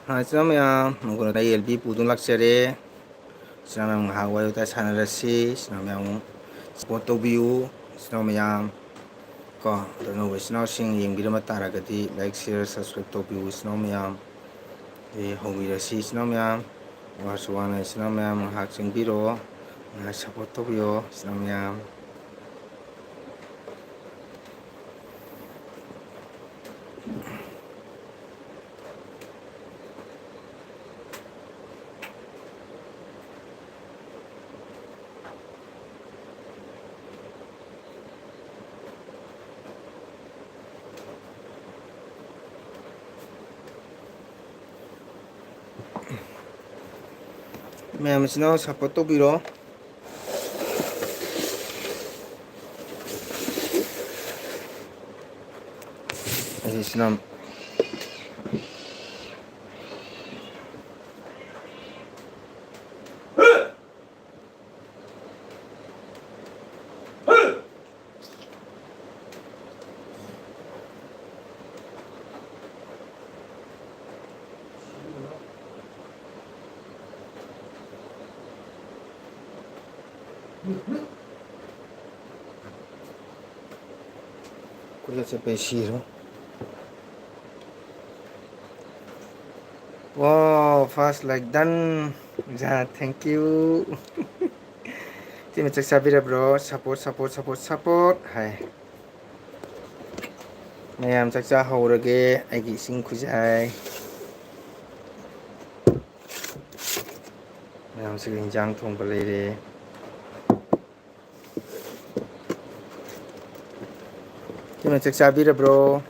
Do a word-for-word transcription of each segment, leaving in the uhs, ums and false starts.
ꯍꯥꯏ, ꯏꯆꯤꯟ ꯏꯅꯥꯎ ꯃꯌꯥꯝ, ꯃꯪꯒꯣꯜꯗ ꯑꯦꯜ ꯕꯤ ꯄꯨꯗꯨꯅ ꯂꯥꯛꯆꯔꯦ꯫ ꯏꯆꯤꯟ ꯏꯅꯥꯎ ꯃꯌꯥꯝ, ꯉꯥꯏꯍꯥꯛ ꯋꯥꯔꯤ ꯋꯥꯇꯥꯏ ꯁꯥꯟꯅꯔꯁꯤ꯫ ꯏꯆꯤꯟ ꯏꯅꯥꯎ ꯃꯌꯥꯝ, ꯁꯞꯄꯣꯔꯠ ꯇꯧꯕꯤꯌꯨ꯫ ꯏꯆꯤꯟ ꯏꯅꯥꯎ ꯃꯌꯥꯝ, ꯀꯣ, ꯑꯗꯣ ꯑꯅꯧꯕ ꯏꯆꯤꯟ ꯏꯅꯥꯎꯁꯤꯡ ꯌꯦꯡꯕꯤꯔꯝꯕ ꯇꯥꯔꯒꯗꯤ, ꯂꯥꯏꯛ, ꯁꯤꯌꯔ, ꯁꯕꯁꯀ꯭ꯔꯥꯏꯕ ꯇꯧꯕꯤꯌꯨ, ꯏꯆꯤꯟ ꯏꯅꯥꯎ ꯃꯌꯥꯝ꯫ ꯑꯦ, ꯍꯧꯕꯤꯔꯁꯤ, ꯏꯆꯤꯟ ꯏꯅꯥꯎ ꯃꯌꯥꯝ꯫ ꯋꯥꯔꯁꯨ ꯋꯥꯅ, ꯏꯆꯤꯟ ꯏꯅꯥꯎ ꯃꯌꯥꯝ, ꯉꯥꯏꯍꯥꯛ ꯆꯪꯕꯤꯔꯛꯑꯣ꯫ ꯉꯥꯏꯍꯥꯛ ꯁꯞꯄꯣꯔꯠ ꯇꯧꯕꯤꯌꯣ, ꯏꯆꯤꯟ ꯏꯅꯥꯎ ꯃꯌꯥꯝ꯫ ꯃꯌꯥꯝ ꯏꯆꯤꯟ ꯏꯅꯥꯎ ꯁꯞꯄꯣꯔꯠ ꯇꯧꯕꯤꯔꯣ꯫ ꯑꯩꯁꯦ ꯏꯆꯤꯟ ꯏꯅꯥꯎ ꯀꯣꯏꯆꯠ ꯆꯠꯄꯩ ꯁꯤꯔꯣ꯫ Wow, first like done. ꯖꯥ, thank you꯫ ꯏꯇꯩꯃ ꯆꯥꯛ ꯆꯥꯕꯤꯔꯕ꯭ꯔꯣ? Support, support, support, support ꯍꯥꯏ꯫ ꯃꯌꯥꯝ ꯆꯥꯛ ꯆꯥ ꯍꯧꯔꯒꯦ꯫ ꯑꯩꯒꯤ ꯏꯁꯤꯡ ꯈꯨꯖꯥꯏ꯫ ꯃꯌꯥꯝꯁꯤꯒ ꯏꯟꯖꯥꯡ ꯊꯣꯡꯕ ꯂꯩꯔꯦ꯫ ꯏꯇꯩꯃ ꯆꯥꯛ ꯆꯥꯕꯤꯔꯕ꯭ꯔꯣ?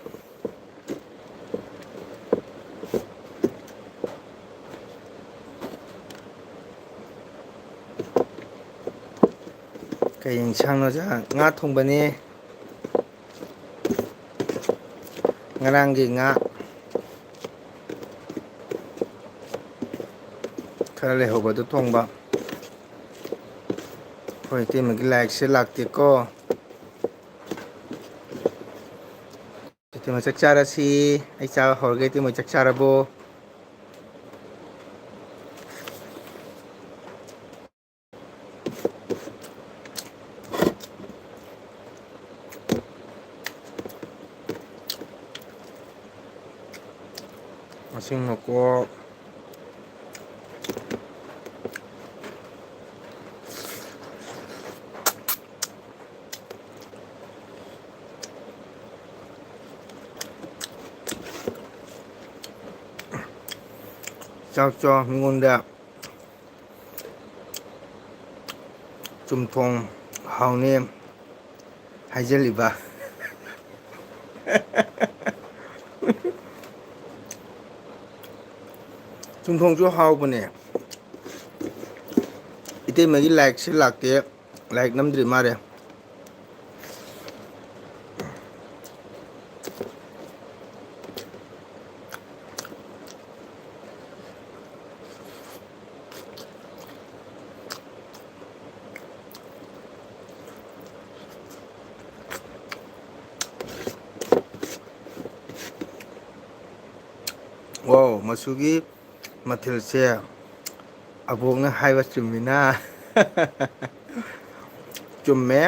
ꯀꯩ ꯏꯟꯁꯥꯡꯅꯣ, ꯖꯥ? ꯉꯥ ꯊꯣꯡꯕꯅꯦ꯫ ꯉꯔꯥꯡꯒꯤ ꯉꯥ ꯈꯔ ꯂꯩꯍꯧꯕꯗꯨ ꯊꯣꯡꯕ꯫ ꯑꯩꯈꯣꯏ ꯏꯇꯩꯃꯒꯤ ꯂꯥꯏꯛꯁꯦ ꯂꯥꯛꯇꯦꯀꯣ꯫ ꯏꯇꯩꯃ ꯆꯥꯛ ꯆꯥꯔꯁꯤ꯫ ꯑꯩ ꯆꯥꯕ ꯍꯧꯔꯒꯦ꯫ ꯏꯇꯩꯃ ꯆꯥꯛ ꯆꯥꯔꯕꯣ? ꯃꯁꯤꯡ ꯃꯀꯣꯛ꯫ ꯆꯥꯛ ꯆꯥꯎ ꯃꯤꯉꯣꯟꯗ꯫ ꯆꯨꯝꯊꯣꯡ ꯍꯥꯎꯅꯤ ꯍꯥꯏꯖꯜꯂꯤꯕ꯫ ꯆꯨꯝꯊꯣꯡꯁꯨ ꯍꯥꯎꯕꯅꯦ꯫ ꯏꯇꯩꯃꯒꯤ ꯂꯥꯏꯛꯁꯦ ꯂꯥꯛꯇꯦ꯫ ꯂꯥꯏꯛ ꯅꯝꯗ꯭ꯔꯤ ꯃꯥꯜꯂꯦ꯫ ꯋꯥꯎ, ꯃꯆꯨꯒꯤ ꯃꯊꯦꯜꯁꯦ ꯑꯕꯣꯛꯅ ꯍꯥꯏꯕ ꯆꯨꯝꯃꯤꯅ꯫ ꯆꯨꯝꯃꯦ꯫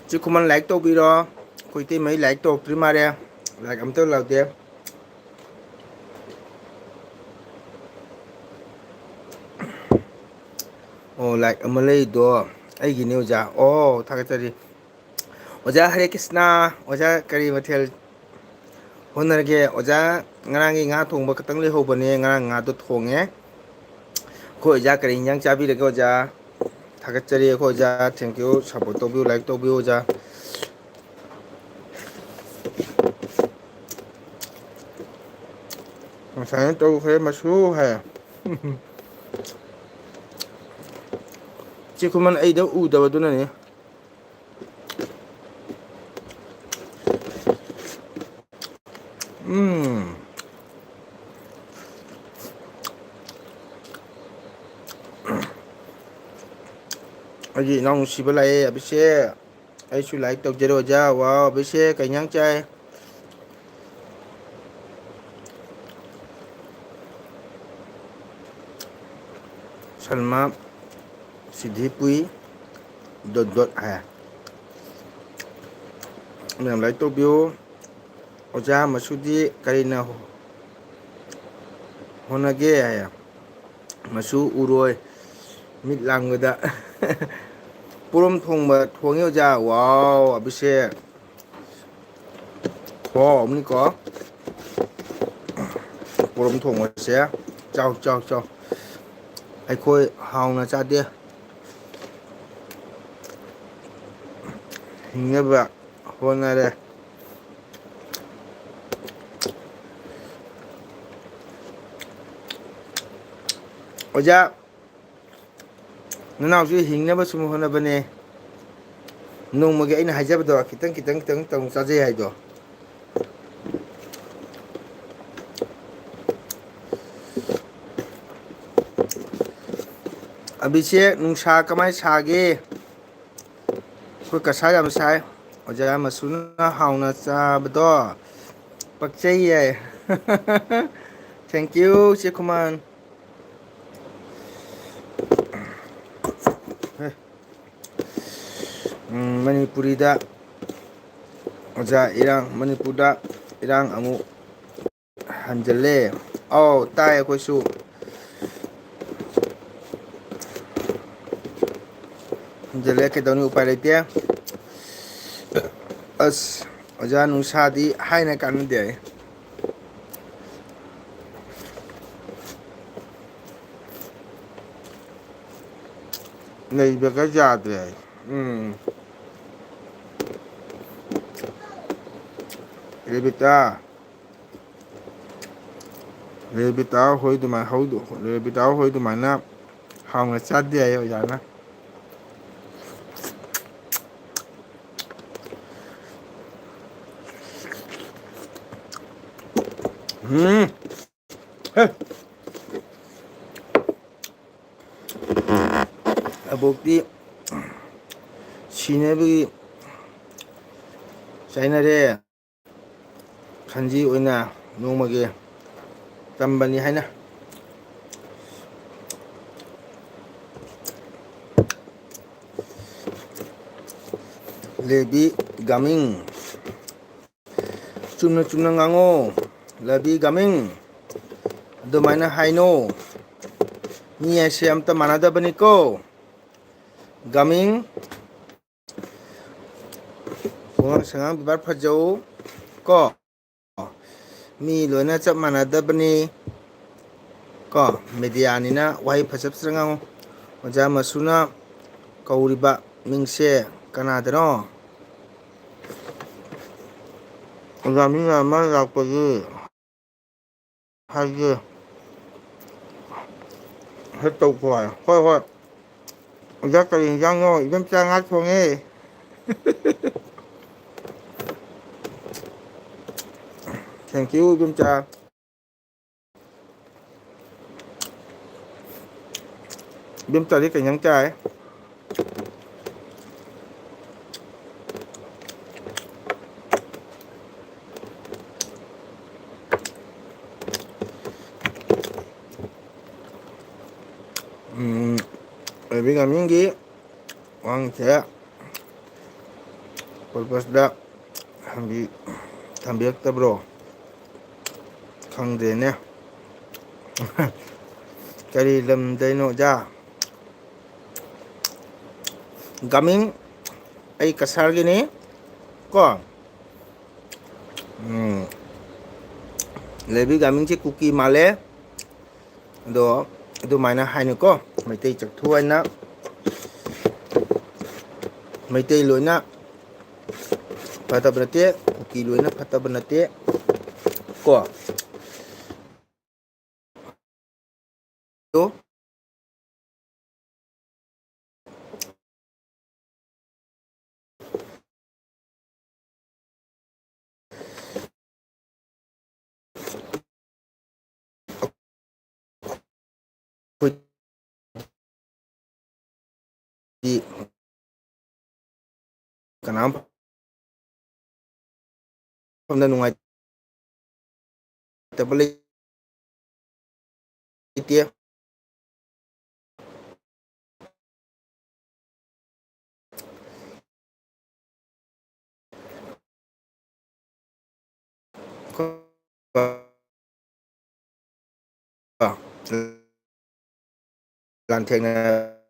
ꯆꯤꯈꯨꯃꯟ ꯂꯥꯏꯛ ꯇꯧꯕꯤꯔꯣ꯫ ꯑꯩꯈꯣꯏ ꯏꯇꯩꯃꯩ ꯂꯥꯏꯛ ꯇꯧꯔꯛꯇ꯭ꯔꯤ ꯃꯥꯜꯂꯦ꯫ ꯂꯥꯏꯛ ꯑꯝꯇ ꯂꯥꯛꯇꯦ꯫ ꯑꯣ, ꯂꯥꯏꯛ ꯑꯃ ꯂꯩꯗꯣ ꯑꯩꯒꯤꯅꯤ ꯑꯣꯖꯥ꯫ ꯑꯣ, ꯊꯥꯒꯠꯆꯔꯤ꯫ ꯑꯣꯖꯥ ꯍꯔꯦ ꯀ꯭ꯔꯤꯁꯅ꯫ ꯑꯣꯖꯥ ꯀꯔꯤ ꯃꯊꯦꯜ ꯍꯣꯠꯅꯔꯒꯦ? ꯑꯣꯖꯥ ꯉꯔꯥꯡꯒꯤ ꯉꯥ ꯊꯣꯡꯕ ꯈꯛꯇꯪ ꯂꯩꯍꯧꯕꯅꯦ, ꯉꯔꯥꯡ ꯉꯥꯗꯣ ꯊꯣꯡꯉꯦ꯫ ꯑꯩꯈꯣꯏ ꯑꯣꯖꯥ ꯀꯔꯤ ꯏꯟꯖꯥꯡ ꯆꯥꯕꯤꯔꯒꯦ ꯑꯣꯖꯥ? ꯊꯥꯒꯠꯆꯔꯤ ꯑꯩꯈꯣꯏ ꯑꯣꯖꯥ, thank you, support ꯇꯧꯕꯤꯌꯨ, like ꯇꯧꯕꯤꯌꯨ ꯑꯣꯖꯥ꯫ ꯉꯁꯥꯏꯅ ꯇꯧꯈ꯭ꯔꯦ ꯃꯁꯨ ꯍꯥꯏ꯫ ꯆꯦ ꯈꯨꯃꯟ ꯑꯩꯗ ꯎꯗꯕꯗꯨꯅꯅꯦ꯫ ꯎꯝ꯫ ꯑꯩꯒꯤ ꯏꯅꯥꯎ ꯅꯨꯡꯁꯤꯕ ꯂꯥꯛꯑꯦ, ꯑꯕꯤꯁꯦꯛ꯫ ꯑꯩꯁꯨ like ꯇꯧꯖꯔꯦ ꯑꯣꯖꯥ꯫ ꯋꯥꯎ, ꯑꯕꯤꯁꯦꯛ, ꯀꯩ ꯏꯟꯖꯥꯡ ꯆꯥꯏ? ꯁꯜꯃꯥ ꯁꯤꯗꯤꯄꯨꯏ ꯗꯣꯠ ꯗꯣꯠ ꯍꯥꯏ꯫ ꯃꯌꯥꯝ like ꯇꯧꯕꯤꯌꯨ꯫ ꯑꯣꯖꯥ, ꯃꯁꯨꯗꯤ ꯀꯔꯤꯅ ꯍꯣꯠꯅꯒꯦ ꯍꯥꯏꯌꯦ꯫ ꯃꯁꯨ ꯎꯔꯣꯏ, ꯃꯤꯠ ꯂꯥꯡꯕꯗ꯫ ꯄꯣꯔꯣꯝ ꯊꯣꯡꯕ ꯊꯣꯡꯉꯤ ꯑꯣꯖꯥ꯫ ꯋꯥꯎ, ꯑꯕꯤꯁꯦꯛ꯫ ꯈꯨꯍꯥꯎ ꯑꯃꯅꯤꯀꯣ꯫ ꯄꯣꯔꯣꯝ ꯊꯣꯡꯕꯁꯦ꯫ ꯆꯥꯎ, ꯆꯥꯎ, ꯆꯥꯎ꯫ ꯑꯩꯈꯣꯏ ꯍꯥꯎꯅ ꯆꯥꯗꯦ꯫ ꯍꯤꯡꯅꯕ ꯍꯣꯠꯅꯔꯦ꯫ ꯑꯣꯖꯥ, ꯅꯅꯥꯎꯁꯨ ꯍꯤꯡꯅꯕ ꯁꯨꯝ ꯍꯣꯠꯅꯕꯅꯦ꯫ ꯅꯣꯡꯃꯒꯤ ꯑꯩꯅ ꯍꯥꯏꯖꯕꯗꯣ ꯈꯤꯇꯪ, ꯈꯤꯇꯪ, ꯈꯤꯇꯪ ꯇꯧ ꯆꯥꯖꯩ ꯍꯥꯏꯗꯣ꯫ ꯑꯕꯤꯁꯦꯛ, ꯅꯨꯡꯁꯥ ꯀꯃꯥꯏ ꯁꯥꯒꯦ? ꯑꯩꯈꯣꯏ ꯀꯁꯥ ꯌꯥꯝ ꯁꯥꯏ꯫ ꯑꯣꯖꯥ ꯃꯁꯨꯅ ꯍꯥꯎꯅ ꯆꯥꯕꯗꯣ ꯄꯛꯆꯩꯌꯦ꯫ Thank you, ꯆꯦ ꯈꯨꯃꯟ꯫ ꯎꯝ, ꯃꯅꯤꯄꯨꯔꯤꯗ ꯑꯣꯖꯥ ꯏꯔꯥꯡ, ꯃꯅꯤꯄꯨꯔꯗ ꯏꯔꯥꯡ ꯑꯃꯨꯛ ꯍꯟꯖꯜꯂꯦ꯫ ꯑꯧ, ꯇꯥꯏ ꯑꯩꯈꯣꯏꯁꯨ꯫ ꯍꯟꯖꯜꯂꯦ, ꯀꯩꯗꯧꯅꯤ, ꯎꯄꯥꯏ ꯂꯩꯇꯦ꯫ ꯑꯁ, ꯑꯣꯖꯥ ꯅꯨꯡꯁꯥꯗꯤ ꯍꯥꯏꯅ ꯀꯥꯟꯅꯗꯦ ꯍꯥꯏ꯫ ꯂꯩꯕꯒ ꯌꯥꯗ꯭ꯔꯦ ꯍꯥꯏ꯫ ꯎꯝ꯫ ꯔꯦꯕꯤꯇꯥ꯫ ꯔꯦꯕꯤꯇꯥ ꯍꯣꯏ ꯑꯗꯨꯃꯥꯏꯅ ꯍꯧꯗ-, ꯔꯦꯕꯤꯇꯥ ꯍꯣꯏ ꯑꯗꯨꯃꯥꯏꯅ ꯍꯥꯎꯅ ꯆꯥꯗꯦ ꯍꯥꯏꯌꯦ ꯑꯣꯖꯥꯅ꯫ ꯎꯝ꯫ ꯍꯦ꯫ ꯑꯕꯣꯛꯇꯤ ꯁꯤꯅꯕꯒꯤ ꯆꯥꯏꯅꯔꯦ꯫ ꯈꯟꯖꯤ ꯑꯣꯏꯅ ꯅꯣꯡꯃꯒꯤ ꯇꯝꯕꯅꯤ ꯍꯥꯏꯅ꯫ ꯂꯦꯕꯤ ꯒꯥꯃꯤꯡ꯫ ꯆꯨꯝꯅ ꯆꯨꯝꯅ ꯉꯥꯡꯉꯣ, ꯂꯕꯤ ꯒꯥꯃꯤꯡ꯫ ꯑꯗꯨꯃꯥꯏꯅ ꯍꯥꯏꯅꯣ꯫ ꯃꯤ ꯍꯥꯏꯁꯦ ꯑꯝꯇ ꯃꯥꯟꯅꯗꯕꯅꯤꯀꯣ꯫ ꯒꯥꯃꯤꯡ, ꯋꯥꯉꯥꯡ ꯁꯉꯥꯡ ꯕꯦꯕꯥꯔ ꯐꯖꯧ ꯀꯣ꯫ ꯃꯤ ꯂꯣꯏꯅ ꯆꯞ ꯃꯥꯟꯅꯗꯕꯅꯤ ꯀꯣ꯫ ꯃꯦꯗꯤꯌꯥꯅꯤꯅ ꯋꯥꯍꯩ ꯐꯖ ꯐꯖꯅ ꯉꯥꯡꯉꯨ꯫ ꯑꯣꯖꯥ ꯃꯁꯨꯅ ꯀꯧꯔꯤꯕ ꯃꯤꯡꯁꯦ ꯀꯅꯥꯗꯅꯣ? ꯑꯣꯖꯥ ꯃꯤ ꯃꯌꯥꯝ ꯑꯃ ꯂꯥꯛꯄꯒꯤ ꯍꯥꯏꯒꯦ꯫ ꯍꯦꯛ ꯇꯧꯈꯣ ꯍꯥꯏ꯫ ꯍꯣꯏ, ꯍꯣꯏ꯫ ꯑꯣꯖꯥ, ꯀꯔꯤ ꯏꯟꯖꯥꯡꯅꯣ? ꯏꯕꯦꯝꯆꯥ, ꯉꯥ ꯊꯣꯡꯉꯦ꯫ Thank you, ꯏꯕꯦꯝꯆꯥ꯫ ꯏꯕꯦꯝꯆꯥꯗꯤ ꯀꯩ ꯏꯟꯖꯥꯡ ꯆꯥꯏ? ꯎꯝ, ꯂꯕꯤ ꯒꯥꯃꯤꯡꯒꯤ ꯋꯥꯍꯪꯁꯦ ꯄꯔꯄꯁꯇ ꯊꯝꯕꯤ-, ꯊꯝꯕꯤꯔꯛꯇꯕ꯭ꯔꯣ? ꯈꯪꯗ꯭ꯔꯦꯅꯦ꯫ ꯀꯔꯤ ꯂꯝꯗꯩꯅꯣ, ꯑꯣꯖꯥ? ꯒꯥꯃꯤꯡ, ꯑꯩ ꯀꯁꯥꯔꯒꯤꯅꯤ ꯀꯣ꯫ ꯎꯝ, ꯂꯩꯕꯤ ꯒꯥꯃꯤꯡꯁꯦ ꯀꯨꯀꯤ ꯃꯥꯜꯂꯦ꯫ ꯑꯗꯣ ꯑꯗꯨꯃꯥꯏꯅ ꯍꯥꯏꯅꯨꯀꯣ, ꯃꯩꯇꯩ ꯆꯛꯊꯨ ꯍꯥꯏꯅ꯫ ꯃꯩꯇꯩ ꯂꯣꯏꯅ ꯐꯠꯇꯕ ꯅꯠꯇꯦ, ꯀꯨꯀꯤ ꯂꯣꯏꯅ ꯐꯠꯇꯕ ꯅꯠꯇꯦ ꯀꯣ꯫ ꯑꯗꯣ ꯀꯅꯥꯝ ꯐꯝꯗ ꯅꯨꯡꯉꯥꯏꯇꯕ ꯂꯩꯇꯦ꯫ ꯀꯣ, ꯂꯥꯟꯊꯦꯡꯅꯕꯁꯤꯗꯤ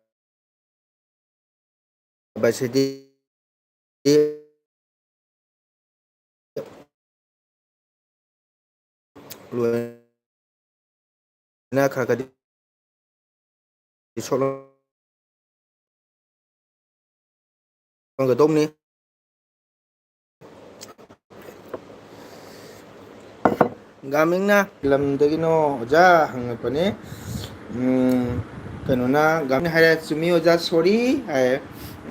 ꯂꯣꯏꯅ ꯈꯔ ꯈꯔꯗꯤ ꯁꯣꯛꯂꯝꯒꯗꯧꯕꯅꯤ꯫ ꯒꯥꯃꯤꯡꯅ ꯂꯝꯗꯒꯤꯅꯣ ꯑꯣꯖꯥ ꯍꯪꯉꯛꯄꯅꯦ꯫ ꯎꯝ, ꯀꯩꯅꯣꯅ, ꯒꯥꯃꯤꯡ ꯍꯥꯏꯔꯦ, "ꯆꯨꯝꯃꯤ ꯑꯣꯖꯥ, sorry" ꯍꯥꯏꯌꯦ꯫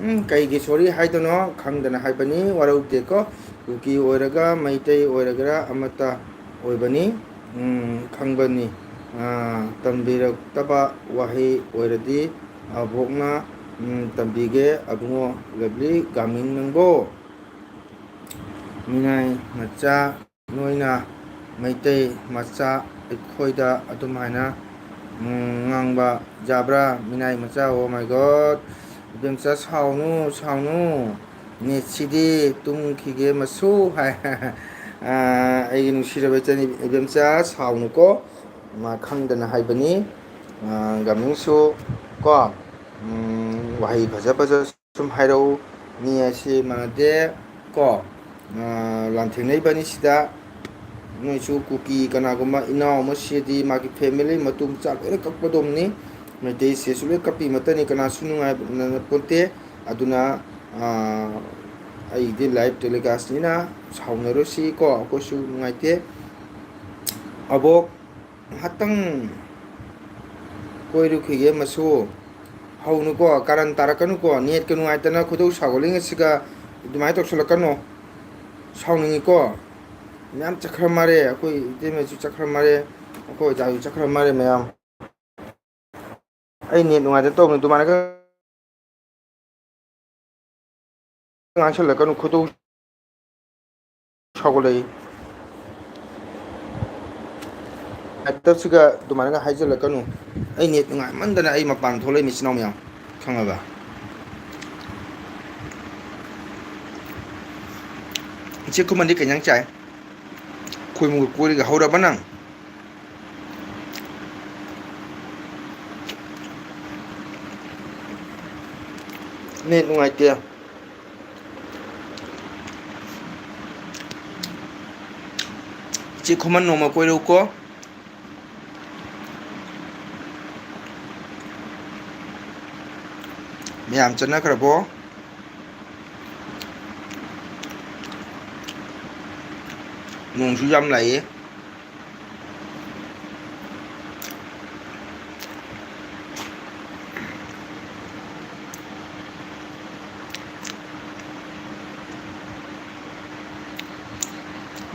ꯎꯝ, ꯀꯩꯒꯤ sorry ꯍꯥꯏꯗꯣꯏꯅꯣ ꯈꯪꯗꯅ ꯍꯥꯏꯕꯅꯤ, ꯋꯥꯔꯧꯗꯦꯀꯣ꯫ ꯀꯨꯀꯤ ꯑꯣꯏꯔꯒ ꯃꯩꯇꯩ ꯑꯣꯏꯔꯒꯔꯥ ꯑꯃꯠꯇ ꯑꯣꯏꯕꯅꯤ꯫ ꯎꯝ, ꯈꯪꯕꯅꯤ꯫ ꯑꯥ, ꯇꯝꯕꯤꯔꯛꯇꯕ ꯋꯥꯍꯩ ꯑꯣꯏꯔꯗꯤ ꯑꯕꯣꯛꯅ, ꯎꯝ, ꯇꯝꯕꯤꯒꯦ ꯑꯕꯨꯡꯉꯣ ꯂꯕꯂꯤ ꯒꯥꯃꯤꯡ ꯅꯪꯕꯣ꯫ ꯃꯤꯅꯥꯏ ꯃꯆꯥ ꯅꯣꯏꯅ ꯃꯩꯇꯩ ꯃꯆꯥ ꯑꯩꯈꯣꯏꯗ ꯑꯗꯨꯝꯍꯥꯏꯅ, ꯎꯝ, ꯉꯥꯡꯕ ꯌꯥꯕ꯭ꯔꯥ? ꯃꯤꯅꯥꯏ ꯃꯆꯥ, oh my God! ꯏꯕꯦꯝꯆꯥ, ꯁꯥꯎꯅꯨ, ꯁꯥꯎꯅꯨ꯫ ꯅꯦꯠꯁꯤꯗꯤ ꯇꯨꯝꯈꯤꯒꯦ ꯃꯁꯨ ꯍꯥꯏ꯫ ꯑꯥ, ꯑꯩꯒꯤ ꯅꯨꯡꯁꯤꯔꯕ ꯏꯆꯟ ꯏꯕꯦꯝꯆꯥ, ꯁꯥꯎꯅꯨꯀꯣ꯫ ꯃꯥ ꯈꯪꯗꯅ ꯍꯥꯏꯕꯅꯤ꯫ ꯑꯥ, ꯒꯥꯃꯤꯡꯁꯨ ꯀꯣ, ꯎꯝ, ꯋꯥꯍꯩ ꯐꯖ ꯐꯖ ꯁꯨꯝ ꯍꯥꯏꯔꯛꯎ꯫ ꯃꯤ ꯍꯥꯏꯁꯤ ꯃꯥꯟꯅꯗꯦ ꯀꯣ꯫ ꯑꯥ, ꯂꯥꯟꯊꯦꯡꯅꯩꯕꯅꯤ ꯁꯤꯗ꯫ ꯅꯣꯏꯁꯨ ꯀꯨꯀꯤ ꯀꯅꯥꯒꯨꯝꯕ ꯏꯅꯥꯎ ꯑꯃ ꯁꯤꯗꯤ ꯃꯥꯒꯤ family ꯃꯇꯨ ꯃꯆꯥ ꯂꯣꯏꯅ ꯀꯛꯄꯗꯣꯝꯅꯤ꯫ ꯃꯩꯇꯩꯁꯤꯁꯨ ꯂꯣꯏ ꯀꯛꯄꯤ ꯃꯇꯅꯤ, ꯀꯅꯥꯁꯨ ꯅꯨꯡꯉꯥꯏꯅ ꯄꯣꯟꯇꯦ꯫ ꯑꯗꯨꯅ, ꯑꯥ, ꯑꯩꯗꯤ live telecastꯅꯤꯅ ꯁꯥꯎꯅꯔꯨꯁꯤ ꯀꯣ, ꯑꯩꯈꯣꯏꯁꯨ ꯅꯨꯡꯉꯥꯏꯇꯦ꯫ ꯑꯕꯣꯛ, ꯉꯥꯏꯍꯥꯛꯇꯪ ꯀꯣꯏꯔꯨꯈꯤꯒꯦ ꯃꯁꯨ꯫ ꯍꯧꯅꯨꯀꯣ, ꯀꯥꯔꯟ ꯇꯥꯔꯛꯀꯅꯨꯀꯣ, ꯅꯦꯠꯀ ꯅꯨꯡꯉꯥꯏꯇꯅ ꯈꯣꯏꯗꯧ ꯁꯥꯎꯒꯠꯂꯤ ꯉꯁꯤꯒ꯫ ꯑꯗꯨꯃꯥꯏꯅ ꯇꯧꯁꯜꯂꯛꯀꯅꯣ, ꯁꯥꯎꯅꯤꯡꯉꯤꯀꯣ꯫ ꯃꯌꯥꯝ ꯆꯠꯈ꯭ꯔ ꯃꯥꯜꯂꯦ, ꯑꯩꯈꯣꯏ ꯏꯇꯩꯃꯁꯨ ꯆꯠꯈ꯭ꯔ ꯃꯥꯜꯂꯦ, ꯑꯩꯈꯣꯏ ꯑꯣꯖꯥꯁꯨ ꯆꯠꯈ꯭ꯔ ꯃꯥꯜꯂꯦ ꯃꯌꯥꯝ꯫ ꯑꯩ ꯅꯦꯠ ꯅꯨꯡꯉꯥꯏꯇ ꯇꯧꯕꯅꯤ, ꯑꯗꯨꯃꯥꯏꯅꯒ ꯉꯥꯡꯁꯜꯂꯛꯀꯅꯨ, ꯈꯣꯏꯗꯧ ꯁꯥꯎꯒꯠꯂꯛꯏ꯫ ꯂꯥꯏꯞꯇꯁꯤꯒ ꯑꯗꯨꯃꯥꯏꯅꯒ ꯍꯥꯏꯖꯜꯂꯛꯀꯅꯨ꯫ ꯑꯩ ꯅꯦꯠ ꯅꯨꯡꯉꯥꯏꯃꯟꯗꯅ ꯑꯩ ꯃꯄꯥꯟ ꯊꯣꯛꯂꯛꯏ, ꯏꯆꯤꯟ ꯏꯅꯥꯎ ꯃꯌꯥꯝ, ꯈꯪꯉꯕ? ꯏꯆꯦ ꯈꯨꯃꯟꯗꯤ ꯀꯩ ꯏꯟꯖꯥꯡ ꯆꯥꯏ? ꯈꯣꯏꯃꯨꯒ ꯀꯣꯏꯔꯒ ꯍꯧꯔꯕ ꯅꯪ? ꯅꯦꯠ ꯅꯨꯡꯉꯥꯏꯇꯦ꯫ ꯏꯆꯦ ꯈꯨꯃꯟ, ꯅꯣꯡꯃ ꯀꯣꯏꯔꯛꯎꯀꯣ꯫ ꯃꯌꯥꯝ ꯆꯠꯅꯈ꯭ꯔꯕꯣ? ꯅꯣꯡꯁꯨ ꯌꯥꯝ ꯂꯥꯛꯑꯦ꯫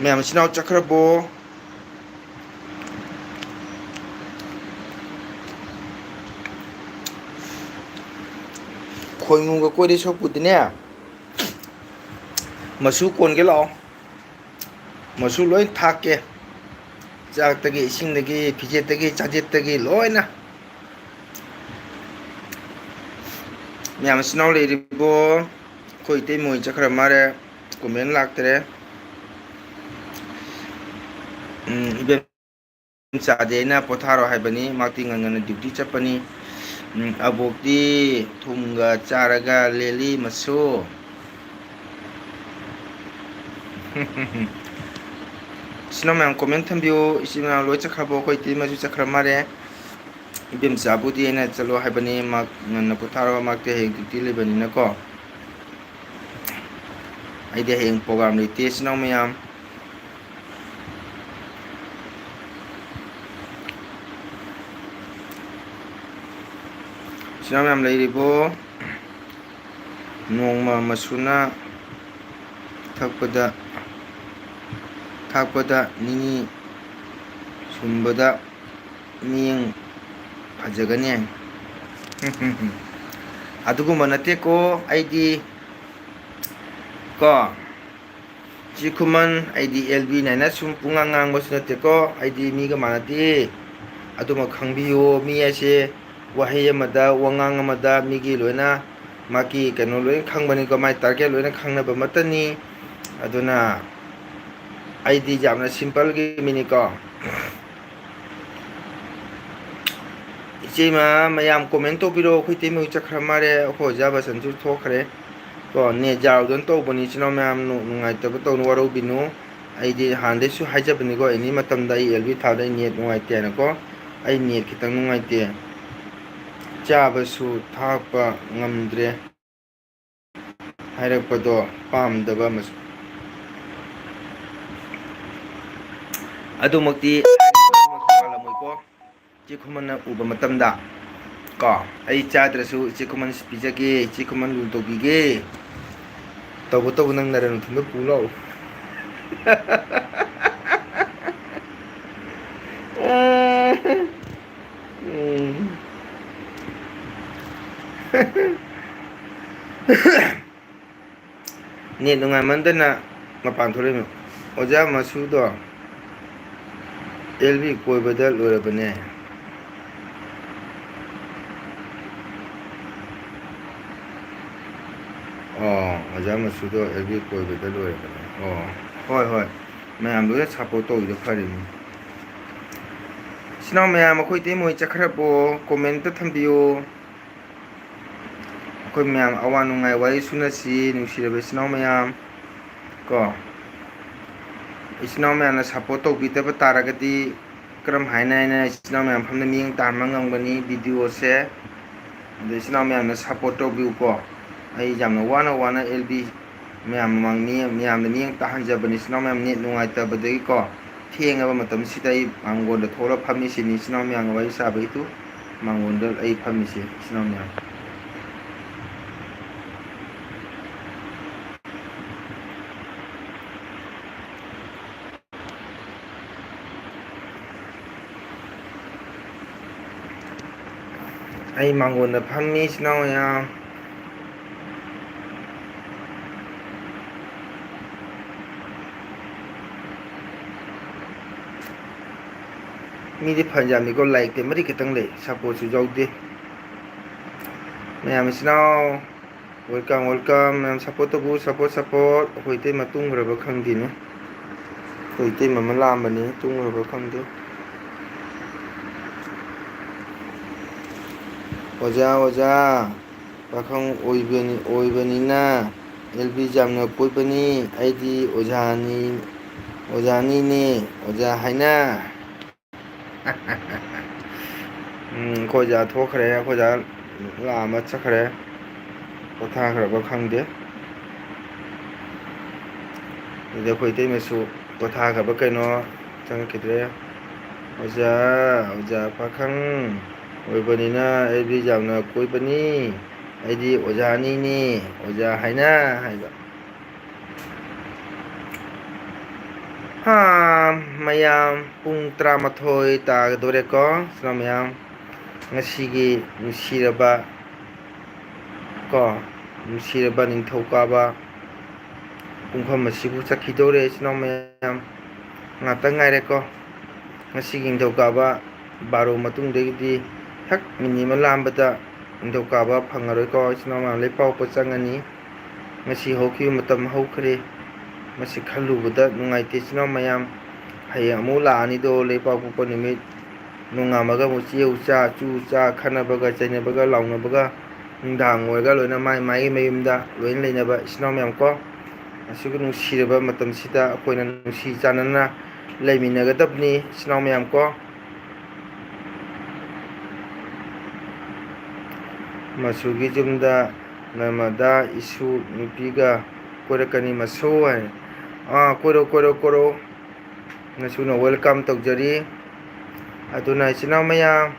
ꯃꯌꯥꯝ ꯃꯆꯤꯟ ꯃꯅꯥꯎ ꯆꯠꯈ꯭ꯔꯕꯣ? ꯈꯣꯏꯃꯨꯒ ꯀꯣꯏꯗꯣꯏ ꯁꯔꯨꯛꯄꯨꯗꯤꯅꯦ, ꯃꯆꯨ ꯀꯣꯟꯒꯦ ꯂꯥꯛꯑꯣ꯫ ꯃꯆꯨ ꯂꯣꯏ ꯊꯥꯛꯀꯦ꯫ ꯆꯥꯛꯇꯒꯤ, ꯏꯁꯤꯡꯗꯒꯤ, ꯐꯤꯖꯦꯠꯇꯒꯤ, ꯆꯥꯖꯦꯠꯇꯒꯤ ꯂꯣꯏꯅ꯫ ꯃꯌꯥꯝ ꯃꯆꯤꯟ ꯃꯅꯥꯎ ꯂꯩꯔꯤꯕꯣ? ꯑꯩꯈꯣꯏ ꯏꯇꯩꯃ ꯍꯣꯏ ꯆꯠꯈ꯭ꯔ ꯃꯥꯜꯂꯦ꯫ ꯀꯣꯃꯦꯟ ꯂꯥꯛꯇ꯭ꯔꯦ꯫ ꯎꯝ, ꯏꯕꯦꯝꯆꯥꯗꯤ ꯑꯩꯅ ꯄꯣꯊꯥꯔꯣ ꯍꯥꯏꯕꯅꯤ, ꯃꯍꯥꯛꯇꯤ ꯉꯟ ꯉꯟꯅ ꯗ꯭ꯌꯨꯇꯤ ꯆꯠꯄꯅꯤ꯫ ꯎꯝ, ꯑꯕꯣꯛꯇꯤ ꯊꯨꯝꯒ ꯆꯥꯔꯒ ꯂꯦꯜꯂꯤ ꯃꯁꯨ꯫ ꯏꯆꯤꯟ ꯏꯅꯥꯎ ꯃꯌꯥꯝ ꯀꯣꯃꯦꯟ ꯊꯝꯕꯤꯌꯨ꯫ ꯏꯆꯤꯟ ꯏꯅꯥꯎ ꯂꯣꯏ ꯆꯠꯈ꯭ꯔꯕꯣ? ꯑꯩꯈꯣꯏ ꯏꯇꯩꯃꯁꯨ ꯆꯠꯈ꯭ꯔ ꯃꯥꯜꯂꯦ꯫ ꯏꯕꯦꯝꯆꯥꯕꯨꯗꯤ ꯑꯩꯅ ꯆꯠꯂꯣ ꯍꯥꯏꯕꯅꯤ, ꯃꯍꯥꯛ ꯉꯟꯅ ꯄꯣꯊꯥꯔꯣ, ꯃꯍꯥꯛꯇꯤ ꯍꯌꯦꯡ ꯗ꯭ꯌꯨꯇꯤ ꯂꯩꯕꯅꯤꯅꯀꯣ꯫ ꯑꯩꯗꯤ ꯍꯌꯦꯡ ꯄ꯭ꯔꯣꯒ꯭ꯔꯥꯝ ꯂꯩꯇꯦ, ꯏꯆꯤꯟ ꯏꯅꯥꯎ ꯃꯌꯥꯝ꯫ ꯏꯆꯤꯟ ꯏꯅꯥꯎ ꯃꯌꯥꯝ ꯂꯩꯔꯤꯕꯣ? ꯅꯣꯡꯃ ꯃꯁꯨꯅ ꯊꯛꯄꯗ, ꯊꯛꯄꯗ ꯅꯤꯅꯤ ꯁꯨꯝꯕꯗ ꯃꯤꯠꯌꯦꯡ ꯐꯖꯒꯅꯤ꯫ ꯑꯗꯨꯒꯨꯝꯕ ꯅꯠꯇꯦꯀꯣ ꯑꯩꯗꯤ꯫ ꯀꯣ? ꯆꯤ ꯈꯨꯃꯟ, ꯑꯩꯗꯤ ꯑꯦꯜ ꯕꯤ ꯅꯥꯏꯅ ꯁꯨꯝ ꯄꯨꯡꯉꯥꯡ ꯉꯥꯡꯕꯁꯨ ꯅꯠꯇꯦꯀꯣ꯫ ꯑꯩꯗꯤ ꯃꯤꯒ ꯃꯥꯟꯅꯗꯦ꯫ ꯑꯗꯨꯃ ꯈꯪꯕꯤꯌꯨ꯫ ꯃꯤ ꯍꯥꯏꯁꯦ ꯋꯥꯍꯩ ꯑꯃꯗ, ꯋꯥꯉꯥꯡ ꯑꯃꯗ ꯃꯤꯒꯤ ꯂꯣꯏꯅ ꯃꯥꯒꯤ ꯀꯩꯅꯣ ꯂꯣꯏꯅ ꯈꯪꯕꯅꯤꯀꯣ꯫ ꯃꯥꯒꯤ ꯇꯥꯔꯒꯦꯠ ꯂꯣꯏꯅ ꯈꯪꯅꯕ ꯑꯃꯠꯇꯅꯤ꯫ ꯑꯗꯨꯅ ꯑꯩꯗꯤ ꯌꯥꯝꯅ simpleꯒꯤ ꯃꯤꯅꯤꯀꯣ꯫ ꯏꯆꯦꯃ, ꯃꯌꯥꯝ comment ꯇꯧꯕꯤꯔꯣ꯫ ꯑꯩꯈꯣꯏ ꯏꯇꯩꯃ ꯍꯣꯏ ꯆꯠꯈ꯭ꯔ ꯃꯥꯜꯂꯦ, ꯑꯩꯈꯣꯏ ꯑꯣꯖꯥ ꯕꯁꯟꯁꯨ ꯊꯣꯛꯈ꯭ꯔꯦ꯫ ꯀꯣ, net ꯌꯥꯔꯨꯗꯅ ꯇꯧꯕꯅꯤ, ꯏꯆꯤꯟ ꯏꯅꯥꯎ ꯃꯌꯥꯝ, ꯅꯨ-, ꯅꯨꯡꯉꯥꯏꯇꯕ ꯇꯧꯅꯨ, ꯋꯥꯔꯧꯕꯤꯅꯨ꯫ ꯑꯩꯗꯤ ꯍꯥꯟꯅꯗꯩꯁꯨ ꯍꯥꯏꯖꯕꯅꯤꯀꯣ, any ꯃꯇꯝꯗ ꯑꯩ L B ꯊꯥꯕꯗ ꯑꯩ net ꯅꯨꯡꯉꯥꯏꯇꯦ ꯍꯥꯏꯅꯀꯣ꯫ ꯑꯩ net ꯈꯤꯇꯪ ꯅꯨꯡꯉꯥꯏꯇꯦ, ꯆꯥꯕꯁꯨ ꯊꯛꯄ ꯉꯝꯗ꯭ꯔꯦ ꯍꯥꯏꯔꯛꯄꯗꯣ ꯄꯥꯝꯗꯕ ꯑꯃꯁꯨ꯫ ꯑꯗꯨꯃꯛꯇꯤ ꯄꯥꯜꯂꯝꯃꯣꯏꯀꯣ꯫ ꯏꯆꯦ ꯈꯨꯃꯟꯅ ꯎꯕ ꯃꯇꯝꯗ ꯀꯣ, ꯑꯩ ꯆꯥꯗ꯭ꯔꯁꯨ ꯏꯆꯦ ꯈꯨꯃꯟ ꯄꯤꯖꯒꯦ, ꯏꯆꯦ ꯈꯨꯃꯟ ꯂꯨꯅ ꯇꯧꯕꯤꯒꯦ꯫ ꯇꯧꯕꯇꯕꯨ ꯅꯪ ꯅꯔꯟ ꯅꯊꯨꯝꯗꯣ ꯄꯨ ꯂꯥꯛꯎ꯫ ꯎꯝ꯫ Net ꯅꯨꯡꯉꯥꯏꯃꯟꯗꯅ ꯃꯄꯥꯟ ꯊꯣꯛꯂꯛꯏꯃꯤ꯫ ꯑꯣꯖꯥ ꯃꯁꯨꯗꯣ L B ꯀꯣꯏꯕꯗ ꯂꯣꯏꯔꯕꯅꯦ꯫ ꯑꯣ, ꯑꯣꯖꯥ ꯃꯁꯨꯗꯣ L B ꯀꯣꯏꯕꯗ ꯂꯣꯏꯔꯕꯅꯦ꯫ ꯑꯣ, ꯍꯣꯏ, ꯍꯣꯏ꯫ ꯃꯌꯥꯝ ꯂꯣꯏꯅ support ꯇꯧꯔꯤꯗꯣ ꯐꯔꯤꯅꯤ꯫ ꯏꯆꯤꯟ ꯏꯅꯥꯎ ꯃꯌꯥꯝ, ꯑꯩꯈꯣꯏ ꯏꯇꯩꯃ ꯍꯣꯏ ꯆꯠꯈ꯭ꯔꯕꯣ? Comment ꯊꯝꯕꯤꯌꯨ꯫ ꯑꯩꯈꯣꯏ ꯃꯌꯥꯝ ꯑꯋꯥ ꯅꯨꯡꯉꯥꯏ ꯋꯥꯔꯤ ꯁꯨꯅꯁꯤ, ꯅꯨꯡꯁꯤꯔꯕ ꯏꯆꯤꯟ ꯏꯅꯥꯎ ꯃꯌꯥꯝ꯫ ꯀꯣ, ꯏꯆꯤꯟ ꯏꯅꯥꯎ ꯃꯌꯥꯝꯅ support ꯇꯧꯕꯤꯗꯕ ꯇꯥꯔꯒꯗꯤ ꯀꯔꯝ ꯍꯥꯏꯅ ꯑꯩꯅ ꯏꯆꯤꯟ ꯏꯅꯥꯎ ꯃꯌꯥꯝ ꯐꯝꯅ ꯃꯤꯠꯌꯦꯡ ꯇꯥꯍꯟꯕ ꯉꯝꯒꯅꯤ videoꯁꯦ? ꯑꯗꯣ ꯏꯆꯤꯟ ꯏꯅꯥꯎ ꯃꯌꯥꯝꯅ support ꯇꯧꯕꯤꯌꯨꯀꯣ꯫ ꯑꯩ ꯌꯥꯝꯅ ꯋꯥꯅ ꯋꯥꯅ L B ꯃꯌꯥꯝ ꯃꯃꯥꯡ ꯃꯤ-, ꯃꯌꯥꯝꯗ ꯃꯤꯠꯌꯦꯡ ꯇꯥꯍꯟꯖꯕꯅꯤ꯫ ꯏꯆꯤꯟ ꯏꯅꯥꯎ ꯃꯌꯥꯝ net ꯅꯨꯡꯉꯥꯏꯇꯕꯗꯒꯤꯀꯣ, ꯊꯦꯡꯉꯕ ꯃꯇꯝꯁꯤꯗ ꯑꯩ ꯃꯥꯡꯒꯣꯟꯗ ꯊꯣꯛꯂꯒ ꯐꯝꯃꯤꯁꯤꯅꯤ꯫ ꯏꯆꯤꯟ ꯏꯅꯥꯎ ꯃꯌꯥꯝꯒ ꯋꯥꯔꯤ ꯁꯥꯕꯒꯤꯗꯨ ꯃꯥꯡꯒꯣꯟꯗ ꯑꯩ ꯐꯝꯃꯤꯁꯦ, ꯏꯆꯤꯟ ꯏꯅꯥꯎ ꯃꯌꯥꯝ꯫ ꯑꯩ ꯃꯥꯡꯒꯣꯟꯗ ꯐꯝꯃꯤ, ꯏꯆꯤꯟ ꯏꯅꯥꯎ ꯃꯌꯥꯝ꯫ ꯃꯤꯗꯤ ꯐꯅꯌꯥꯝꯅꯤꯀꯣ, like ꯇꯤ ꯃꯔꯤ ꯈꯛꯇꯪ ꯂꯩ, supportꯁꯨ ꯌꯥꯎꯗꯦ꯫ ꯃꯌꯥꯝ ꯏꯆꯤꯟ ꯏꯅꯥꯎ, welcome, welcome꯫ ꯃꯌꯥꯝ support ꯇꯧꯕꯤꯌꯨ, support, support꯫ ꯑꯩꯈꯣꯏ ꯏꯇꯩꯃ ꯇꯨꯝꯈ꯭ꯔꯕ ꯈꯪꯗꯦꯅꯦ꯫ ꯑꯩꯈꯣꯏ ꯏꯇꯩꯃ ꯑꯃ ꯂꯥꯛꯑꯝꯕꯅꯤ, ꯇꯨꯝꯈ꯭ꯔꯕ ꯈꯪꯗꯦ꯫ ꯑꯣꯖꯥ, ꯑꯣꯖꯥ, ꯄꯥꯈꯪ ꯑꯣꯏꯕꯅꯤ-, ꯑꯣꯏꯕꯅꯤꯅ ꯑꯦꯜ ꯕꯤ ꯌꯥꯝꯅ ꯀꯣꯏꯕꯅꯤ꯫ ꯑꯩꯗꯤ ꯑꯣꯖꯥꯅꯤ, ꯑꯣꯖꯥꯅꯤꯅꯦ, ꯑꯣꯖꯥ ꯍꯥꯏꯅ꯫ ꯎꯝ, ꯑꯩꯈꯣꯏ ꯑꯣꯖꯥ ꯊꯣꯛꯈ꯭ꯔꯦ, ꯑꯩꯈꯣꯏ ꯑꯣꯖꯥ ꯂꯥꯛꯑꯝꯃ ꯆꯠꯈ꯭ꯔꯦ, ꯄꯣꯊꯥꯈ꯭ꯔꯕ ꯈꯪꯗꯦ꯫ ꯑꯗꯨꯗꯤ ꯑꯩꯈꯣꯏ ꯏꯇꯩꯃꯁꯨ ꯄꯣꯊꯥꯈ꯭ꯔꯕ ꯀꯩꯅꯣ, ꯆꯪꯉꯛꯈꯤꯗ꯭ꯔꯦ꯫ ꯑꯣꯖꯥ, ꯑꯣꯖꯥ ꯄꯥꯈꯪ ꯑꯣꯏꯕꯅꯤꯅ ꯑꯩꯗꯤ ꯌꯥꯝꯅ ꯀꯣꯏꯕꯅꯤ, ꯑꯩꯗꯤ ꯑꯣꯖꯥꯅꯤꯅꯦ, ꯑꯣꯖꯥ ꯍꯥꯏꯅ ꯍꯥꯏꯕ꯫ ꯍꯥ, ꯃꯌꯥꯝ, ꯄꯨꯡ ꯇꯔꯥꯃꯥꯊꯣꯏ ꯇꯥꯒꯗꯣꯔꯦꯀꯣ, ꯏꯆꯤꯟ ꯏꯅꯥꯎ ꯃꯌꯥꯝ꯫ ꯉꯁꯤꯒꯤ ꯅꯨꯡꯁꯤꯔꯕ ꯀꯣ, ꯅꯨꯡꯁꯤꯔꯕ ꯅꯤꯡꯊꯧꯀꯥꯕ ꯄꯨꯡꯐꯝ ꯑꯁꯤꯕꯨ ꯆꯠꯈꯤꯗꯧꯔꯦ, ꯏꯆꯤꯟ ꯏꯅꯥꯎ ꯃꯌꯥꯝ꯫ ꯉꯥꯛꯇꯪ ꯉꯥꯏꯔꯦꯀꯣ꯫ ꯉꯁꯤꯒꯤ ꯅꯤꯡꯊꯧꯀꯥꯕ ꯕꯥꯔꯣ ꯃꯇꯨꯡꯗꯒꯤꯗꯤ ꯍꯦꯛ ꯃꯤꯅꯤꯠ ꯑꯃ ꯂꯥꯟꯕꯗ ꯅꯤꯡꯊꯧꯀꯥꯕ ꯐꯪꯉꯔꯣꯏꯀꯣ, ꯏꯆꯤꯟ ꯏꯅꯥꯎ ꯃꯌꯥꯝ꯫ ꯂꯩꯄꯥꯛꯄꯣꯛꯄ ꯆꯪꯉꯅꯤ꯫ ꯉꯁꯤ ꯍꯧꯈꯤꯕ ꯃꯇꯝ ꯍꯧꯈ꯭ꯔꯦ꯫ ꯃꯁꯤ ꯈꯜꯂꯨꯕꯗ ꯅꯨꯡꯉꯥꯏꯇꯦ, ꯏꯆꯤꯟ ꯏꯅꯥꯎ ꯃꯌꯥꯝ꯫ ꯍꯌꯦꯡ ꯑꯃꯨꯛ ꯂꯥꯛꯑꯅꯤꯗꯣ, ꯂꯩꯄꯥꯛꯄꯣꯛꯄ ꯅꯨꯃꯤꯠ꯫ ꯅꯣꯡꯉꯥꯟꯕꯒ ꯑꯃꯨꯛ ꯆꯦꯎ ꯆꯥ, ꯆꯨ ꯆꯥ, ꯈꯠꯅꯕꯒ, ꯆꯩꯅꯕꯒ, ꯂꯥꯎꯅꯕꯒ, ꯅꯨꯡꯗꯥꯡ ꯑꯣꯏꯔꯒ ꯂꯣꯏꯅ ꯃꯥꯏ ꯃꯥꯏꯒꯤ ꯃꯌꯨꯝꯗ ꯂꯣꯏꯅ ꯂꯩꯅꯕ ꯏꯆꯤꯟ ꯏꯅꯥꯎ ꯃꯌꯥꯝ ꯀꯣ꯫ ꯑꯁꯤꯒꯤ ꯅꯨꯡꯁꯤꯔꯕ ꯃꯇꯝꯁꯤꯗ ꯑꯩꯈꯣꯏꯅ ꯅꯨꯡꯁꯤ ꯆꯥꯟꯅꯅ ꯂꯩꯃꯤꯟꯅꯒꯗꯕꯅꯤ, ꯏꯆꯤꯟ ꯏꯅꯥꯎ ꯃꯌꯥꯝ ꯀꯣ꯫ ꯃꯆꯨꯒꯤ ꯌꯨꯝꯗ ꯅꯃꯗ ꯏꯁꯨ ꯅꯨꯄꯤꯒ ꯀꯣꯏꯔꯛꯀꯅꯤ ꯃꯆꯨ ꯍꯥꯏ꯫ ꯑꯥ, ꯀꯣꯏꯔꯣ, ꯀꯣꯏꯔꯣ, ꯀꯣꯏꯔꯣ꯫ ꯃꯆꯨꯅ welcome ꯇꯧꯖꯔꯤ꯫ ꯑꯗꯨꯅ ꯏꯆꯤꯟ ꯏꯅꯥꯎ ꯃꯌꯥꯝ,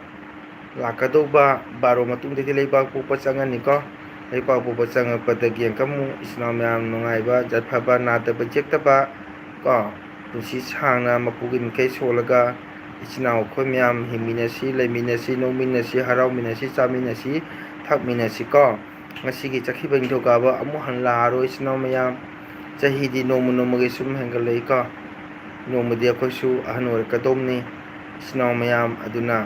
ꯂꯥꯛꯀꯗꯧꯕ ꯕꯥꯔꯣ ꯃꯇꯨꯡꯗꯒꯤ ꯂꯩꯄꯥꯛꯄꯣꯛꯄ ꯆꯪꯉꯅꯤꯀꯣ꯫ ꯂꯩꯄꯥꯛꯄꯣꯛꯄ ꯆꯪꯉꯛꯄꯗꯒꯤ ꯑꯃꯨꯛ ꯏꯆꯤꯟ ꯏꯅꯥꯎ ꯃꯌꯥꯝ ꯅꯨꯡꯉꯥꯏꯕ, ꯌꯥꯏꯐꯕ, ꯅꯥꯗꯕ ꯌꯦꯛꯇꯕ ꯀꯣ, ꯄꯨꯟꯁꯤ ꯁꯥꯡꯅ ꯃꯄꯨꯒꯤ ꯃꯤꯡꯈꯩ ꯁꯣꯜꯂꯒ ꯏꯆꯤꯟ ꯏꯅꯥꯎ ꯑꯩꯈꯣꯏ ꯃꯌꯥꯝ ꯍꯤꯡꯃꯤꯟꯅꯁꯤ, ꯂꯩꯃꯤꯟꯅꯁꯤ, ꯅꯣꯛꯃꯤꯟꯅꯁꯤ, ꯍꯔꯥꯎꯃꯤꯟꯅꯁꯤ, ꯆꯥꯃꯤꯟꯅꯁꯤ, ꯊꯛꯃꯤꯟꯅꯁꯤ ꯀꯣ꯫ ꯉꯁꯤꯒꯤ ꯆꯠꯈꯤꯕ ꯅꯤꯡꯊꯧꯀꯥꯕ ꯑꯃꯨꯛ ꯍꯟꯅ ꯂꯥꯛꯑꯔꯣꯏ, ꯏꯆꯤꯟ ꯏꯅꯥꯎ ꯃꯌꯥꯝ꯫ ꯆꯍꯤꯗꯤ ꯅꯣꯡꯃ ꯅꯣꯡꯃꯒꯤ ꯁꯨꯝ ꯍꯦꯟꯒꯠꯂꯛꯏꯀꯣ꯫ ꯅꯣꯡꯃꯗꯤ ꯑꯩꯈꯣꯏꯁꯨ ꯑꯍꯟ ꯑꯣꯏꯔꯛꯀꯗꯧꯕꯅꯤ, ꯏꯆꯤꯟ ꯏꯅꯥꯎ ꯃꯌꯥꯝ꯫ ꯑꯗꯨꯅ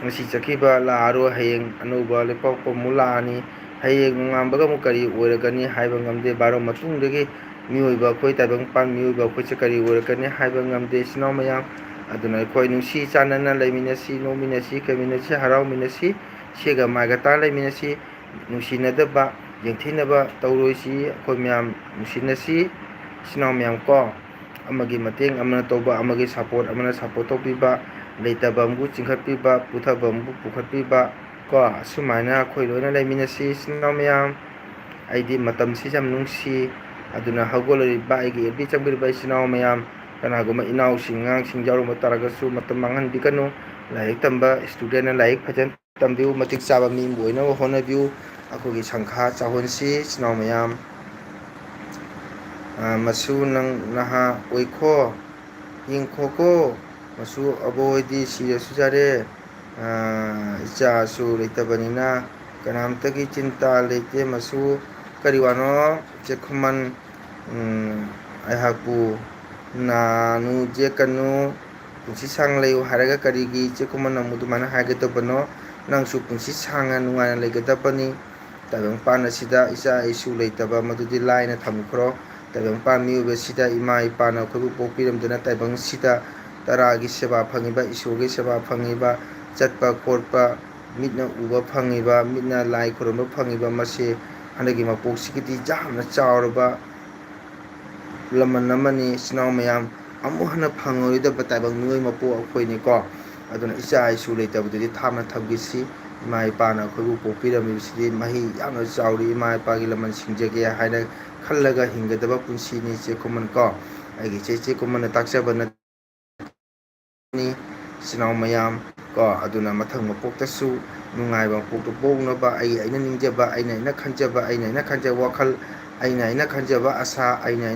ꯉꯁꯤ ꯆꯠꯈꯤꯕ ꯂꯥꯛꯑꯔꯣꯏ, ꯍꯌꯦꯡ ꯑꯅꯧꯕ ꯂꯩꯄꯥꯛꯄꯣꯛꯄ ꯑꯃꯨꯛ ꯂꯥꯛꯑꯅꯤ꯫ ꯍꯌꯦꯡ ꯅꯣꯡꯉꯥꯟꯕꯒ ꯑꯃꯨꯛ ꯀꯔꯤ ꯑꯣꯏꯔꯒꯅꯤ ꯍꯥꯏꯕ ꯉꯝꯗꯦ꯫ ꯕꯥꯔꯣ ꯃꯇꯨꯡꯗꯒꯤ ꯃꯤꯑꯣꯏꯕ ꯑꯩꯈꯣꯏ, ꯇꯥꯏꯕꯪꯄꯥꯟ ꯃꯤꯑꯣꯏꯕ ꯑꯩꯈꯣꯏꯁꯦ ꯀꯔꯤ ꯑꯣꯏꯔꯛꯀꯅꯤ ꯍꯥꯏꯕ ꯉꯝꯗꯦ, ꯏꯆꯤꯟ ꯏꯅꯥꯎ ꯃꯌꯥꯝ꯫ ꯑꯗꯨꯅ ꯑꯩꯈꯣꯏ ꯅꯨꯡꯁꯤ ꯆꯥꯟꯅꯅ ꯂꯩꯃꯤꯟꯅꯁꯤ, ꯅꯣꯛꯃꯤꯟꯅꯁꯤ, ꯈꯦꯃꯤꯟꯅꯁꯤ, ꯍꯔꯥꯎꯃꯤꯟꯅꯁꯤ, ꯁꯦꯒ ꯃꯥꯏꯒ ꯇꯥ ꯂꯩꯃꯤꯟꯅꯁꯤ, ꯅꯨꯡꯁꯤꯅꯗꯕ, ꯌꯦꯡꯊꯤꯅꯕ ꯇꯧꯔꯣꯏꯁꯤ꯫ ꯑꯩꯈꯣꯏ ꯃꯌꯥꯝ ꯅꯨꯡꯁꯤꯅꯁꯤ, ꯏꯆꯤꯟ ꯏꯅꯥꯎ ꯃꯌꯥꯝ ꯀꯣ꯫ ꯑꯃꯒꯤ ꯃꯇꯦꯡ ꯑꯃꯅ ꯇꯧꯕ, ꯑꯃꯒꯤ ꯁꯞꯄꯣꯔꯠ ꯑꯃꯅ ꯁꯞꯄꯣꯔꯠ ꯇꯧꯕꯤꯕ, ꯂꯩꯇꯕ ꯑꯃꯕꯨ ꯆꯤꯡꯈꯠꯄꯤꯕ, ꯄꯨꯊꯕ ꯑꯃꯕꯨ ꯄꯨꯈꯠꯄꯤꯕ ꯀꯣ꯫ ꯑꯁꯨꯃꯥꯏꯅ ꯑꯩꯈꯣꯏ ꯂꯣꯏꯅ ꯂꯩꯃꯤꯟꯅꯁꯤ, ꯏꯆꯤꯟ ꯏꯅꯥꯎ ꯃꯌꯥꯝ꯫ ꯑꯩꯗꯤ ꯃꯇꯝꯁꯤ ꯌꯥꯝ ꯅꯨꯡꯁꯤ꯫ ꯑꯗꯨꯅ ꯍꯧꯒꯠꯂꯛꯂꯤꯕ ꯑꯩꯒꯤ ꯑꯦꯐ ꯕꯤ ꯆꯪꯕꯤꯔꯤꯕ ꯏꯆꯤꯟ ꯏꯅꯥꯎ ꯃꯌꯥꯝ, ꯀꯅꯥꯒꯨꯝꯕ ꯏꯅꯥꯎꯁꯤꯡ ꯑꯉꯥꯡꯁꯤꯡ ꯌꯥꯎꯔꯝꯕ ꯇꯥꯔꯒꯁꯨ ꯃꯇꯝ ꯃꯥꯡꯍꯟꯕꯤꯒꯅꯨ꯫ ꯂꯥꯏꯔꯤꯛ ꯇꯝꯕ ꯏꯁꯇꯨꯗꯦꯟꯅ ꯂꯥꯏꯔꯤꯛ ꯐꯖꯅ ꯇꯝꯕꯤꯌꯨ, ꯃꯇꯤꯛ ꯆꯥꯕ ꯃꯤ ꯑꯃ ꯑꯣꯏꯅꯕ ꯍꯣꯠꯅꯕꯤꯌꯨ꯫ ꯑꯩꯈꯣꯏꯒꯤ ꯁꯪꯈꯥ ꯆꯥꯎꯍꯟꯁꯤ, ꯏꯆꯤꯟ ꯏꯅꯥꯎ ꯃꯌꯥꯝ꯫ ꯑ, ꯃꯁꯨ ꯅꯪ ꯅꯍꯥ ꯑꯣꯏꯈꯣ, ꯌꯦꯡꯈꯣꯀꯣ꯫ ꯃꯁꯨ ꯑꯕꯣꯏꯗꯤ ꯁꯤꯔꯁꯨ ꯌꯥꯔꯦ꯫ ꯑ, ꯏꯆꯥꯁꯨ ꯂꯩꯇꯕꯅꯤꯅ ꯀꯅꯥꯝꯇꯒꯤ ꯆꯤꯟꯇꯥ ꯂꯩꯇꯦ꯫ ꯃꯁꯨ ꯀꯔꯤ ꯋꯥꯅꯣ, ꯏꯆꯦ ꯈꯨꯃꯟ? ꯎꯝ, ꯑꯩꯍꯥꯛꯄꯨ ꯅꯥꯅꯨ ꯌꯦꯛꯀꯅꯨ, ꯄꯨꯟꯁꯤ ꯁꯥꯡꯅ ꯂꯩꯌꯨ ꯍꯥꯏꯔꯒ ꯀꯔꯤꯒꯤ ꯏꯆꯦ ꯈꯨꯃꯟ ꯑꯃꯨꯛ ꯑꯗꯨꯃꯥꯏꯅ ꯍꯥꯏꯒꯗꯕꯅꯣ? ꯅꯪꯁꯨ ꯄꯨꯟꯁꯤ ꯁꯥꯡꯅ ꯅꯨꯡꯉꯥꯏꯅ ꯂꯩꯒꯗꯕꯅꯤ꯫ ꯇꯥꯏꯕꯪꯄꯥꯟ ꯑꯁꯤꯗ ꯏꯆꯥ ꯏꯁꯨ ꯂꯩꯇꯕ ꯃꯗꯨꯗꯤ ꯂꯥꯏꯅ ꯊꯝꯈ꯭ꯔꯣ꯫ ꯇꯥꯏꯕꯪꯄꯥꯟ ꯃꯤꯑꯣꯏꯕꯁꯤꯗ ꯏꯃꯥ ꯏꯄꯥꯅ ꯑꯩꯈꯣꯏꯕꯨ ꯄꯣꯛꯄꯤꯔꯝꯗꯅ ꯇꯥꯏꯕꯪꯁꯤꯗ ꯇꯔꯥꯒꯤ ꯁꯦꯕꯥ ꯐꯪꯉꯤꯕ, ꯏꯁꯣꯔꯒꯤ ꯁꯦꯕꯥ ꯐꯪꯉꯤꯕ, ꯆꯠꯄ ꯈꯣꯠꯄ, ꯃꯤꯠꯅ ꯎꯕ ꯐꯪꯉꯤꯕ, ꯃꯤꯠꯅ ꯂꯥꯏ ꯈꯨꯔꯨꯝꯕ ꯐꯪꯉꯤꯕ, ꯃꯁꯤ ꯍꯟꯗꯛꯀꯤ ꯃꯄꯣꯛꯁꯤꯒꯤꯗꯤ ꯌꯥꯝꯅ ꯆꯥꯎꯔꯕ ꯂꯃꯟ ꯑꯃꯅꯤ꯫ ꯏꯆꯤꯟ ꯏꯅꯥꯎ ꯃꯌꯥꯝ, ꯑꯃꯨꯛ ꯍꯟꯅ ꯐꯪꯉꯔꯣꯏꯗꯕ ꯇꯥꯏꯕꯪ ꯃꯤꯑꯣꯏ ꯃꯄꯣꯛ ꯑꯩꯈꯣꯏꯅꯤꯀꯣ꯫ ꯑꯗꯨꯅ ꯏꯆꯥ ꯏꯁꯨ ꯂꯩꯇꯕꯗꯨꯗꯤ ꯊꯥꯞꯅ ꯊꯝꯈꯤꯁꯤ꯫ ꯏꯃꯥ ꯏꯄꯥꯅ ꯑꯩꯈꯣꯏꯕꯨ ꯄꯣꯛꯄꯤꯔꯝꯃꯤꯕꯁꯤꯗꯤ ꯃꯍꯩ ꯌꯥꯝꯅ ꯆꯥꯎꯔꯤ, ꯏꯃꯥ ꯏꯄꯥꯒꯤ ꯂꯃꯟ ꯁꯤꯡꯖꯒꯦ ꯍꯥꯏꯅ ꯈꯜꯂꯒ ꯍꯤꯡꯒꯗꯕ ꯄꯨꯟꯁꯤꯅꯤ, ꯏꯆꯦ ꯈꯨꯃꯟ ꯀꯣ꯫ ꯑꯩꯒꯤ ꯏꯆꯦ, ꯏꯆꯦ ꯈꯨꯃꯟꯅ ꯇꯥꯛꯆꯕ ꯅꯠꯇꯦ꯫ ꯏꯆꯤꯟ ꯏꯅꯥꯎ ꯃꯌꯥꯝ ꯀꯣ, ꯑꯗꯨꯅ ꯃꯊꯪ ꯃꯄꯣꯛꯇꯁꯨ ꯅꯨꯡꯉꯥꯏꯕ ꯃꯄꯣꯛꯇ ꯄꯣꯛꯅꯕ, ꯑꯩ ꯑꯩꯅ ꯅꯤꯡꯖꯕ, ꯑꯩꯅ ꯑꯩꯅ ꯈꯟꯖꯕ, ꯑꯩꯅ ꯑꯩꯅ ꯈꯟꯖꯕ ꯋꯥꯈꯜ, ꯑꯩꯅ ꯑꯩꯅ ꯈꯟꯖꯕ ꯑꯁꯥ, ꯑꯩꯅ ꯑꯩꯅ